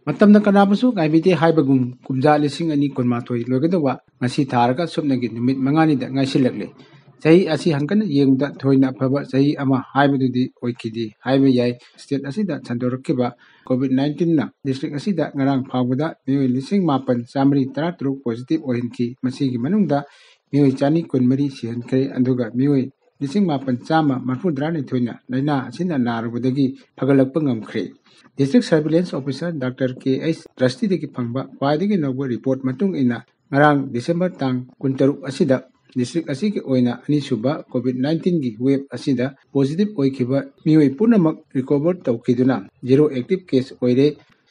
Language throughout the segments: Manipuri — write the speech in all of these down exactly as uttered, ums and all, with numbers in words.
ꯃꯇꯝꯅ ꯀꯅꯥꯕꯨꯁꯨ ꯉꯥꯏꯕꯤꯗꯦ ꯍꯥꯏꯕꯒꯨꯝ, ꯀꯨꯝꯖꯥ ꯂꯤꯁꯤꯡ ꯑꯅꯤ ꯀꯨꯟꯃꯥꯊꯣꯏ ꯂꯣꯏꯒꯗꯧꯕ ꯉꯁꯤ ꯊꯥꯔꯒ ꯁꯨꯞꯅꯒꯤ ꯅꯨꯃꯤꯠ ꯃꯉꯥꯅꯤꯗ ꯉꯥꯏꯁꯤꯜꯂꯛꯂꯦ꯫ ꯆꯍꯤ ꯑꯁꯤ ꯍꯪꯀꯠꯅ ꯌꯦꯡꯕꯗ ꯊꯣꯏꯅ ꯑꯐꯕ ꯆꯍꯤ ꯑꯃ ꯍꯥꯏꯕꯗꯨꯗꯤ ꯑꯣꯏꯈꯤꯗꯦ ꯍꯥꯏꯕ ꯌꯥꯏ꯫ ꯁ꯭ꯇꯦꯠ ꯑꯁꯤꯗ ꯁꯟꯗꯣꯔꯛꯈꯤꯕ ꯀꯣꯚꯤꯗ ꯅꯥꯏꯟꯇꯤꯟꯅ ꯗꯤꯁꯇ꯭ꯔꯤꯛ ꯑꯁꯤꯗ ꯉꯔꯥꯡ ꯐꯥꯎꯕꯗ ꯃꯤꯑꯣꯏ ꯂꯤꯁꯤꯡ ꯃꯥꯄꯟ ꯆꯥꯃꯔꯤ ꯇꯔꯥꯇꯔꯨꯛ ꯄꯣꯖꯤꯇꯤꯚ ꯑꯣꯏꯍꯟꯈꯤ꯫ ꯃꯁꯤꯒꯤ ꯃꯅꯨꯡꯗ ꯃꯤꯑꯣꯏ ꯆꯅꯤ ꯀꯨꯟꯃꯔꯤ ꯁꯤꯍꯟꯈ꯭ꯔꯦ, ꯑꯗꯨꯒ ꯃꯤꯑꯣꯏ ꯂꯤꯁꯤꯡ ꯃꯥꯄꯟ ꯆꯥꯝꯃ ꯃꯔꯤꯐꯨꯇꯔꯥꯅꯤꯊꯣꯏꯅ ꯂꯥꯏꯅꯥ ꯑꯁꯤꯅ ꯅꯥꯔꯨꯕꯗꯒꯤ ꯐꯒꯠꯂꯛꯄ ꯉꯝꯈ꯭ꯔꯦ꯫ District Surveillance Officer ꯗꯥꯛꯇꯔ ꯀꯦ ꯑꯩꯆ ꯗ꯭ꯔꯁꯇꯤꯗꯒꯤ ꯐꯪꯕ ꯈ꯭ꯋꯥꯏꯗꯒꯤ ꯅꯧꯕ ꯔꯤꯄꯣꯔꯠ ꯃꯇꯨꯡ ꯏꯟꯅ, ꯉꯔꯥꯡ ꯗꯤꯁꯦꯝꯕꯔ ꯇꯥꯡ ꯀꯨꯟꯇꯔꯨꯛ ꯑꯁꯤꯗ ꯗꯤꯁꯇ꯭ꯔꯤꯛ ꯑꯁꯤꯒꯤ ꯑꯣꯏꯅ ꯑꯅꯤꯁꯨꯕ ꯀꯣꯚꯤꯗ ꯅꯥꯏꯟꯇꯤꯟꯒꯤ ꯋꯦꯕ ꯑꯁꯤꯗ ꯄꯣꯖꯤꯇꯤꯚ ꯑꯣꯏꯈꯤꯕ ꯃꯤꯑꯣꯏ ꯄꯨꯝꯅꯃꯛ ꯔꯤꯀꯣꯚꯔ ꯇꯧꯈꯤꯗꯨꯅ ꯖꯦꯔꯣ ꯑꯦꯛꯇꯤꯚ ꯀꯦꯁ ꯑꯣꯏꯔꯦ꯫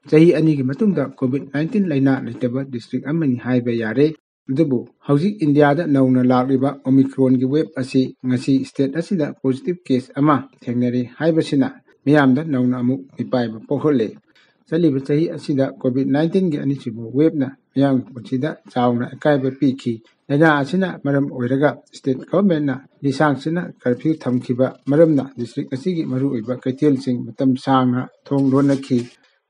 ꯆꯍꯤ ꯑꯅꯤꯒꯤ ꯃꯇꯨꯡꯗ ꯀꯣꯚꯤꯗ ꯅꯥꯏꯟꯇꯤꯟ ꯂꯥꯏꯅꯥ ꯂꯩꯇꯕ ꯗꯤꯁꯇ꯭ꯔꯤꯛ ꯑꯃꯅꯤ ꯍꯥꯏꯕ ꯌꯥꯔꯦ꯫ ꯑꯗꯨꯕꯨ ꯍꯧꯖꯤꯛ ꯏꯟꯗꯤꯌꯥꯗ ꯅꯧꯅ ꯂꯥꯛꯂꯤꯕ ꯑꯣꯃꯤꯀ꯭ꯔꯣꯟꯒꯤ ꯋꯦꯕ ꯑꯁꯤ ꯉꯁꯤ ꯁ꯭ꯇꯦꯠ ꯑꯁꯤꯗ ꯄꯣꯖꯤꯇꯤꯚ ꯀꯦꯁ ꯑꯃ ꯊꯦꯡꯅꯔꯦ ꯍꯥꯏꯕꯁꯤꯅ ꯃꯤꯌꯥꯝꯗ ꯅꯧꯅ ꯑꯃꯨꯛ ꯃꯤꯄꯥꯏꯕ ꯄꯣꯛꯍꯜꯂꯦ꯫ ꯆꯠꯂꯤꯕ ꯆꯍꯤ ꯑꯁꯤꯗ ꯀꯣꯚꯤꯗ ꯅꯥꯏꯟꯇꯤꯟꯒꯤ ꯑꯅꯤꯁꯨꯕ ꯋꯦꯕꯅ ꯃꯤꯌꯥꯝꯒꯤ ꯄꯨꯟꯁꯤꯗ ꯆꯥꯎꯅ ꯑꯀꯥꯏꯕ ꯄꯤꯈꯤ꯫ ꯂꯥꯏꯅꯥ ꯑꯁꯤꯅ ꯃꯔꯝ ꯑꯣꯏꯔꯒ ꯁ꯭ꯇꯦꯠ ꯒꯚꯔꯟꯃꯦꯟꯠꯅ ꯂꯤꯁꯥꯡ ꯁꯤꯠꯅ ꯀꯔꯐ꯭ꯌꯨ ꯊꯝꯈꯤꯕ ꯃꯔꯝꯅ ꯗꯤꯁꯇ꯭ꯔꯤꯛ ꯑꯁꯤꯒꯤ ꯃꯔꯨꯑꯣꯏꯕ ꯀꯩꯊꯦꯜꯁꯤꯡ ꯃꯇꯝ ꯁꯥꯡꯅ ꯊꯣꯡ ꯂꯣꯟꯅꯈꯤ꯫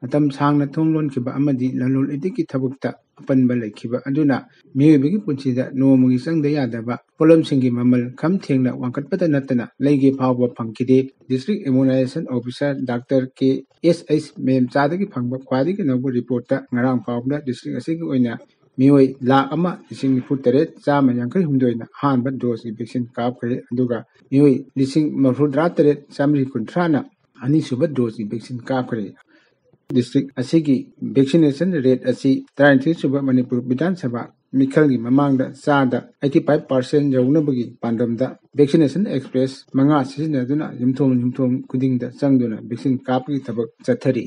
ꯃꯇꯝ ꯁꯥꯡꯅ ꯊꯣꯡ ꯂꯣꯟꯈꯤꯕ ꯑꯃꯗꯤ ꯂꯂꯣꯟ ꯏꯇꯤꯛꯀꯤ ꯊꯕꯛꯇ ꯑꯄꯟꯕ ꯂꯩꯈꯤꯕ ꯑꯗꯨꯅ ꯃꯤꯑꯣꯏꯕꯒꯤ ꯄꯨꯟꯁꯤꯗ ꯅꯣꯡꯃꯒꯤ ꯆꯪꯗ ꯌꯥꯗꯕ ꯄꯣꯠꯂꯝꯁꯤꯡꯒꯤ ꯃꯃꯜ ꯈꯝ ꯊꯦꯡꯅ ꯋꯥꯡꯈꯠꯄꯗ ꯅꯠꯇꯅ ꯂꯩꯒꯦ ꯐꯥꯎꯕ ꯐꯪꯈꯤꯗꯦ꯫ ꯗꯤꯁꯇ꯭ꯔꯤꯛ ꯏꯃ꯭ꯌꯨꯅꯥꯏꯖꯦꯁꯟ ꯑꯣꯐꯤꯁꯥꯔ ꯗꯥꯛꯇꯔ ꯀꯦ ꯑꯦꯁ ꯑꯩꯆ ꯃꯦꯝꯆꯥꯗꯒꯤ ꯐꯪꯕ ꯈ꯭ꯋꯥꯏꯗꯒꯤ ꯅꯧꯕ ꯔꯤꯄꯣꯔꯠꯇ ꯉꯔꯥꯡ ꯐꯥꯎꯕꯗ ꯗꯤꯁꯇ꯭ꯔꯤꯛ ꯑꯁꯤꯒꯤ ꯑꯣꯏꯅ ꯃꯤꯑꯣꯏ ꯂꯥꯈ ꯑꯃ ꯂꯤꯁꯤꯡ ꯅꯤꯐꯨ ꯇꯔꯦꯠ ꯆꯥꯝꯃ ꯌꯥꯡꯈꯩ ꯍꯨꯝꯗꯣꯏꯅ ꯑꯍꯥꯟꯕ ꯗꯣꯁꯀꯤ ꯚꯦꯛꯁꯤꯟ ꯀꯥꯞꯈ꯭ꯔꯦ, ꯑꯗꯨꯒ ꯃꯤꯑꯣꯏ ꯂꯤꯁꯤꯡ ꯃꯔꯤꯐꯨ ꯇꯔꯥ ꯇꯔꯦꯠ ꯆꯥꯃꯔꯤ ꯀꯨꯟꯊ꯭ꯔꯥꯅ ꯑꯅꯤꯁꯨꯕ ꯗꯣꯁꯀꯤ ꯚꯦꯛꯁꯤꯟ ꯀꯥꯞꯈ꯭ꯔꯦ꯫ ꯗꯤꯁꯇ꯭ꯔꯤꯛ ꯑꯁꯤꯒꯤ ꯚꯦꯛꯁꯤꯅꯦꯁꯟ ꯔꯦꯠ ꯑꯁꯤ ꯇꯔꯥꯅꯤꯊꯣꯏ ꯁꯨꯕ ꯃꯅꯤꯄꯨꯔ ꯕꯤꯙꯥꯟ ꯁꯚꯥ ꯃꯤꯈꯜꯒꯤ ꯃꯃꯥꯡꯗ ꯆꯥꯗ ꯑꯩꯠꯇꯤ ꯐꯥꯏꯚ ꯄꯥꯔꯁꯦꯟ ꯌꯧꯅꯕꯒꯤ ꯄꯥꯟꯗꯝꯗ ꯚꯦꯛꯁꯤꯅꯦꯁꯟ ꯑꯦꯛꯁꯄ꯭ꯔꯦꯁ ꯃꯉꯥ ꯁꯤꯖꯤꯟꯅꯗꯨꯅ ꯌꯨꯝꯊꯣꯡ ꯌꯨꯝꯊꯣꯡ ꯈꯨꯗꯤꯡꯗ ꯆꯪꯗꯨꯅ ꯚꯦꯛꯁꯤꯟ ꯀꯥꯞꯄꯒꯤ ꯊꯕꯛ ꯆꯠꯊꯔꯤ꯫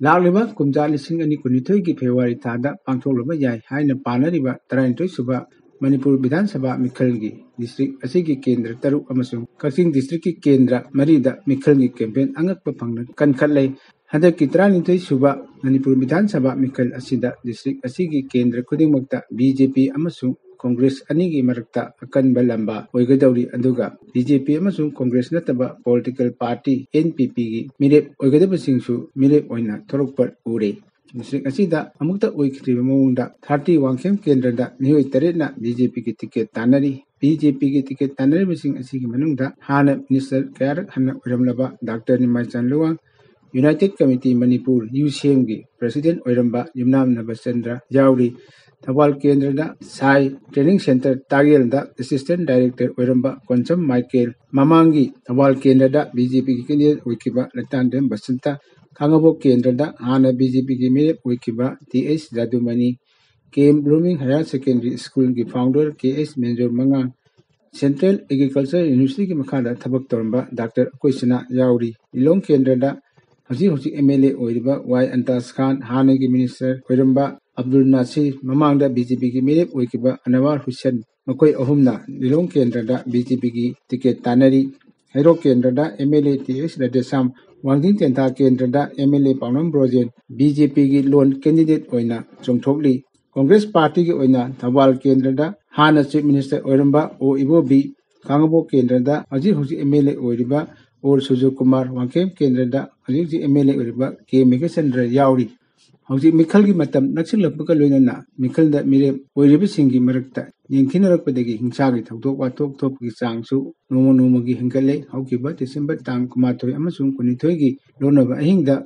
ꯂꯥꯛꯂꯤꯕ ꯀꯨꯝꯖꯥ ꯂꯤꯁꯤꯡ ꯑꯅꯤ ꯀꯨꯟꯅꯤꯊꯣꯏꯒꯤ ꯐꯦꯕ꯭ꯔꯨꯋꯥꯔꯤ ꯊꯥꯗ ꯄꯥꯡꯊꯣꯛꯂꯨꯕ ꯌꯥꯏ ꯍꯥꯏꯅ ꯄꯥꯅꯔꯤꯕ ꯇꯔꯥꯅꯤꯊꯣꯏ ꯁꯨꯕ ꯃꯅꯤꯄꯨꯔ ꯕꯤꯙꯥꯟ ꯁꯚꯥ ꯃꯤꯈꯜꯒꯤ ꯗꯤꯁꯇ꯭ꯔꯤꯛ ꯑꯁꯤꯒꯤ ꯀꯦꯟꯗ꯭ꯔ ꯇꯔꯨꯛ ꯑꯃꯁꯨꯡ ꯀꯛꯆꯤꯡ ꯗꯤꯁꯇ꯭ꯔꯤꯛꯀꯤ ꯀꯦꯟꯗ꯭ꯔ ꯃꯔꯤꯗ ꯃꯤꯈꯜꯒꯤ ꯀꯦꯝꯄꯦꯟ ꯑꯉꯛꯄ ꯐꯪꯅ ꯀꯟꯈꯠꯂꯦ꯫ ꯍꯟꯗꯛꯀꯤ ꯇꯔꯥꯅꯤꯊꯣꯏ ꯁꯨꯕ ꯃꯅꯤꯄꯨꯔ ꯕꯤꯙꯥꯟ ꯁꯚꯥ ꯃꯤꯈꯜ ꯑꯁꯤꯗ ꯗꯤꯁꯇ꯭ꯔꯤꯛ ꯑꯁꯤꯒꯤ ꯀꯦꯟꯗ꯭ꯔ ꯈꯨꯗꯤꯡꯃꯛꯇ ꯕꯤ ꯖꯦ ꯄꯤ ꯑꯃꯁꯨꯡ ꯀꯣꯡꯒ꯭ꯔꯦꯁ ꯑꯅꯤꯒꯤ ꯃꯔꯛꯇ ꯑꯀꯟꯕ ꯂꯝꯕꯥ ꯑꯣꯏꯒꯗꯧꯔꯤ, ꯑꯗꯨꯒ ꯕꯤ ꯖꯦ ꯄꯤ ꯑꯃꯁꯨꯡ ꯀꯣꯡꯒ꯭ꯔꯦꯁ ꯅꯠꯇꯕ ꯄꯣꯂꯤꯇꯤꯀꯦꯜ ꯄꯥꯔꯇꯤ ꯑꯦꯟ ꯄꯤ ꯄꯤꯒꯤ ꯃꯤꯔꯦꯞ ꯑꯣꯏꯒꯗꯕꯁꯤꯡꯁꯨ ꯃꯤꯔꯦꯞ ꯑꯣꯏꯅ ꯊꯣꯔꯛꯄ ꯎꯔꯦ꯫ ꯗꯤꯁꯇ꯭ꯔꯤꯛ ꯑꯁꯤꯗ ꯑꯃꯨꯛꯇ ꯑꯣꯏꯈꯤꯗ꯭ꯔꯤꯕ ꯃꯑꯣꯡꯗ ꯊꯥꯔꯇꯤ ꯋꯥꯡꯈꯦꯝ ꯀꯦꯟꯗ꯭ꯔꯗ ꯃꯤꯑꯣꯏ ꯇꯔꯦꯠꯅ ꯕꯤ ꯖꯦ ꯄꯤꯒꯤ ꯇꯤꯀꯦꯠ ꯇꯥꯟꯅꯔꯤ꯫ ꯕꯤ ꯖꯦ ꯄꯤꯒꯤ ꯇꯤꯀꯦꯠ ꯇꯥꯟꯅꯔꯤꯕꯁꯤꯡ ꯑꯁꯤꯒꯤ ꯃꯅꯨꯡꯗ ꯍꯥꯟꯅ ꯃꯤꯅꯤꯁꯇꯔ ꯀꯌꯥꯔꯛ ꯍꯟꯅ ꯑꯣꯏꯔꯝꯂꯕ doctor Nimaichan Luwang, united committee Manipur, U C ꯑꯦꯝꯒꯤ ꯄ꯭ꯔꯦꯁꯤꯗꯦꯟꯠ ꯑꯣꯏꯔꯝꯕ ꯌꯨꯝꯅꯥꯝ ꯅꯕꯆꯟꯗ꯭ꯔ ꯌꯥꯎꯔꯤ꯫ ꯊꯧꯕꯥꯜ ꯀꯦꯟꯗ꯭ꯔꯗ ꯁꯥꯏ ꯇ꯭ꯔꯦꯅꯤꯡ ꯁꯦꯟꯇꯔ ꯇꯥꯒꯦꯜꯗ ꯑꯦꯁꯤꯁꯇꯦꯟꯠ ꯗꯥꯏꯔꯦꯛꯇꯔ ꯑꯣꯏꯔꯝꯕ ꯀꯣꯟꯁꯝ ꯃꯥꯏꯀꯦꯜ, ꯃꯃꯥꯡꯒꯤ ꯊꯧꯕꯥꯜ ꯀꯦꯟꯗ꯭ꯔꯗ ꯕꯤ ꯖꯦ ꯄꯤꯒꯤ ꯀꯦꯟꯗꯤꯗꯦꯠ ꯑꯣꯏꯈꯤꯕ ꯂꯩꯇꯥꯟꯊꯦꯝ ꯕꯁꯟꯇ, ꯈꯥꯡꯉꯕꯣꯛ ꯀꯦꯟꯗ꯭ꯔꯗ ꯍꯥꯟꯅ ꯕꯤ ꯖꯦ ꯄꯤꯒꯤ ꯃꯤꯔꯦꯞ ꯑꯣꯏꯈꯤꯕ ꯇꯤ ꯑꯦꯁ ꯖꯥꯗꯨꯃꯅꯤ, ꯀꯦ ꯑꯦꯝ ꯕ꯭ꯂꯨꯃꯤꯡ ꯍꯥꯌꯔ ꯁꯦꯀꯦꯟꯗꯔꯤ ꯁ꯭ꯀꯨꯜꯒꯤ ꯐꯥꯎꯟꯗꯔ ꯀꯦ ꯑꯦꯁ ꯃꯦꯟꯖꯣꯔ ꯃꯉꯥꯡ, ꯁꯦꯟꯇ꯭ꯔꯦꯜ ꯑꯦꯒ꯭ꯔꯤꯀꯜꯆꯔ ꯌꯨꯅꯤꯚꯔꯁꯤꯇꯤꯒꯤ ꯃꯈꯥꯗ ꯊꯕꯛ ꯇꯧꯔꯝꯕ ꯗꯥꯛꯇꯔ ꯑꯀꯣꯏ ꯁꯅꯥ ꯌꯥꯎꯔꯤ꯫ ꯂꯤꯂꯣꯡ ꯀꯦꯟꯗ꯭ꯔꯗ ꯍꯧꯖꯤꯛ ꯍꯧꯖꯤꯛ ꯑꯦꯝ ꯑꯦꯜ ꯑꯦ ꯑꯣꯏꯔꯤꯕ ꯋꯥꯏ ꯑꯟꯇꯥꯖ ꯈꯥꯟ, ꯍꯥꯟꯅꯒꯤ ꯃꯤꯅꯤꯁꯇꯔ ꯑꯣꯏꯔꯝꯕ ꯑꯕꯗꯨꯜ ꯅꯥꯁꯤꯔ, ꯃꯃꯥꯡꯗ ꯕꯤ ꯖꯦ ꯄꯤꯒꯤ ꯃꯤꯔꯦꯞ ꯑꯣꯏꯈꯤꯕ ꯑꯅꯋꯥꯔ ꯍꯨꯁꯦꯟ, ꯃꯈꯣꯏ ꯑꯍꯨꯝꯅ ꯂꯤꯂꯣꯡ ꯀꯦꯟꯗ꯭ꯔꯗ ꯕꯤ ꯖꯦ ꯄꯤꯒꯤ ꯇꯤꯀꯦꯠ ꯇꯥꯟꯅꯔꯤ꯫ ꯍꯩꯔꯣꯛ ꯀꯦꯟꯗ꯭ꯔꯗ ꯑꯦꯝ ꯑꯦꯜ ꯑꯦ ꯇꯤ ꯑꯦꯁ ꯔꯥꯙꯦꯁ꯭ꯌꯥꯝ, ꯋꯥꯡꯖꯤꯡ ꯇꯦꯟꯊꯥ ꯀꯦꯟꯗ꯭ꯔꯗ ꯑꯦꯝ ꯑꯦꯜ ꯑꯦ ꯄꯥꯛꯅꯝ ꯕ꯭ꯔꯣꯖꯦꯟ, ꯕꯤ ꯖꯦ ꯄꯤꯒꯤ ꯂꯣꯟ ꯀꯦꯟꯗꯤꯗꯦꯠ ꯑꯣꯏꯅ ꯆꯣꯡꯊꯣꯛꯂꯤ꯫ ꯀꯣꯡꯒ꯭ꯔꯦꯁ ꯄꯥꯔꯇꯤꯒꯤ ꯑꯣꯏꯅ ꯊꯧꯕꯥꯜ ꯀꯦꯟꯗ꯭ꯔꯗ ꯍꯥꯟꯅ ꯆꯤꯐ ꯃꯤꯅꯤꯁꯇꯔ ꯑꯣꯏꯔꯝꯕ ꯑꯣ ꯏꯕꯣꯕꯤ, ꯈꯥꯡꯉꯕꯣꯛ ꯀꯦꯟꯗ꯭ꯔꯗ ꯍꯧꯖꯤꯛ ꯍꯧꯖꯤꯛ ꯑꯦꯝ ꯑꯦꯜ ꯑꯦ ꯑꯣꯏꯔꯤꯕ ꯑꯣ ꯁꯨꯔꯖꯀꯨꯃꯥꯔ, ꯋꯥꯡꯈꯦꯝ ꯀꯦꯟꯗ꯭ꯔꯗ ꯍꯧꯖꯤꯛ ꯍꯧꯖꯤꯛ ꯑꯦꯝ ꯑꯦꯜ ꯑꯦ ꯑꯣꯏꯔꯤꯕ ꯀꯦ ꯃꯦꯘꯆꯟꯗ꯭ꯔ ꯌꯥꯎꯔꯤ꯫ ꯍꯧꯖꯤꯛ ꯃꯤꯈꯜꯒꯤ ꯃꯇꯝ ꯅꯛꯁꯤꯜꯂꯛꯄꯒ ꯂꯣꯏꯅꯅ ꯃꯤꯈꯜꯗ ꯃꯤꯔꯦꯞ ꯑꯣꯏꯔꯤꯕꯁꯤꯡꯒꯤ ꯃꯔꯛꯇ ꯌꯦꯡꯊꯤꯅꯔꯛꯄꯗꯒꯤ ꯍꯤꯡꯁꯥꯒꯤ ꯊꯧꯗꯣꯛ ꯋꯥꯊꯣꯛ ꯊꯣꯛꯄꯒꯤ ꯆꯥꯡꯁꯨ ꯅꯣꯡꯃ ꯅꯣꯡꯃꯒꯤ ꯍꯦꯟꯒꯠꯂꯦ꯫ ꯍꯧꯈꯤꯕ ꯗꯤꯁꯦꯝꯕꯔ ꯇꯥꯡ ꯀꯨꯟꯃꯥꯊꯣꯏ ꯑꯃꯁꯨꯡ ꯀꯨꯟꯅꯤꯊꯣꯏꯒꯤ ꯂꯣꯟꯅꯕ ꯑꯍꯤꯡꯗ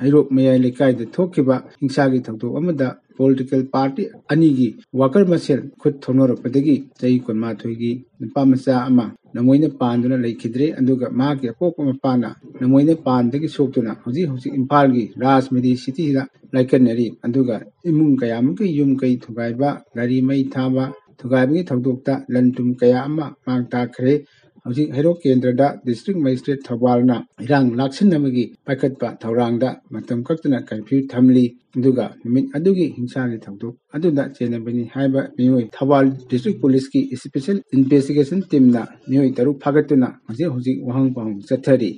ꯍꯩꯔꯣꯛ ꯃꯌꯥꯏ ꯂꯩꯀꯥꯏꯗ ꯊꯣꯛꯈꯤꯕ ꯍꯤꯡꯁꯥꯒꯤ ꯊꯧꯗꯣꯛ ꯑꯃꯗ ꯄꯣꯂꯤꯇꯤꯀꯦꯜ ꯄꯥꯔꯇꯤ ꯑꯅꯤꯒꯤ ꯋꯥꯀꯔ ꯃꯁꯦꯜ ꯈꯨꯠ ꯊꯧꯅꯔꯛꯄꯗꯒꯤ ꯆꯍꯤ ꯀꯨꯟꯃꯥꯊꯣꯏꯒꯤ ꯅꯨꯄꯥ ꯃꯆꯥ ꯑꯃ ꯅꯃꯣꯏꯅ ꯄꯥꯟꯗꯨꯅ ꯂꯩꯈꯤꯗ꯭ꯔꯦ꯫ ꯑꯗꯨꯒ ꯃꯍꯥꯛꯀꯤ ꯑꯄꯣꯛꯄ ꯃꯄꯥꯅ ꯅꯃꯣꯏꯅ ꯄꯥꯟꯗꯒꯤ ꯁꯣꯛꯇꯨꯅ ꯍꯧꯖꯤꯛ ꯍꯧꯖꯤꯛ ꯏꯝꯐꯥꯜꯒꯤ ꯔꯥꯖꯃꯦꯗꯤ ꯁꯤꯇꯤꯁꯤꯗ ꯂꯥꯏꯀꯠꯅꯔꯤ꯫ ꯑꯗꯨꯒ ꯏꯃꯨꯡ ꯀꯌꯥꯃꯨꯛꯀꯤ ꯌꯨꯝ ꯀꯩ ꯊꯨꯒꯥꯏꯕ, ꯒꯥꯔꯤ ꯃꯩ ꯊꯥꯕ, ꯊꯨꯒꯥꯏꯕꯒꯤ ꯊꯧꯗꯣꯛꯇ ꯂꯟ ꯊꯨꯝ ꯀꯌꯥ ꯑꯃ ꯃꯥꯡ ꯇꯥꯛꯈ꯭ꯔꯦ꯫ ꯍꯧꯖꯤꯛ ꯍꯩꯔꯣꯛ ꯀꯦꯟꯗ꯭ꯔꯗ ꯗꯤꯁꯇ꯭ꯔꯤꯛ ꯃꯦꯖꯤꯁꯇ꯭ꯔꯦꯠ ꯊꯧꯕꯥꯜꯅ ꯏꯔꯥꯡ ꯂꯥꯛꯁꯤꯟꯅꯕꯒꯤ ꯄꯥꯏꯈꯠꯄ ꯊꯧꯔꯥꯡꯗ ꯃꯇꯝ ꯀꯛꯇꯅ ꯀꯔꯐ꯭ꯌꯨ ꯊꯝꯂꯤ꯫ ꯑꯗꯨꯒ ꯅꯨꯃꯤꯠ ꯑꯗꯨꯒꯤ ꯍꯤꯡꯁꯥꯒꯤ ꯊꯧꯗꯣꯛ ꯑꯗꯨꯗ ꯆꯦꯟꯅꯕꯅꯤ ꯍꯥꯏꯕ ꯃꯤꯑꯣꯏ ꯊꯧꯕꯥꯜ ꯗꯤꯁꯇ꯭ꯔꯤꯛ ꯄꯨꯂꯤꯁꯀꯤ ꯏꯁꯄꯦꯁꯦꯜ ꯏꯟꯚꯦꯁꯇꯤꯒꯦꯁꯟ ꯇꯤꯝꯅ ꯃꯤꯑꯣꯏ ꯇꯔꯨꯛ ꯐꯥꯒꯠꯇꯨꯅ ꯍꯧꯖꯤꯛ ꯍꯧꯖꯤꯛ ꯋꯥꯍꯪ ꯄꯥꯎꯍꯪ ꯆꯠꯊꯔꯤ꯫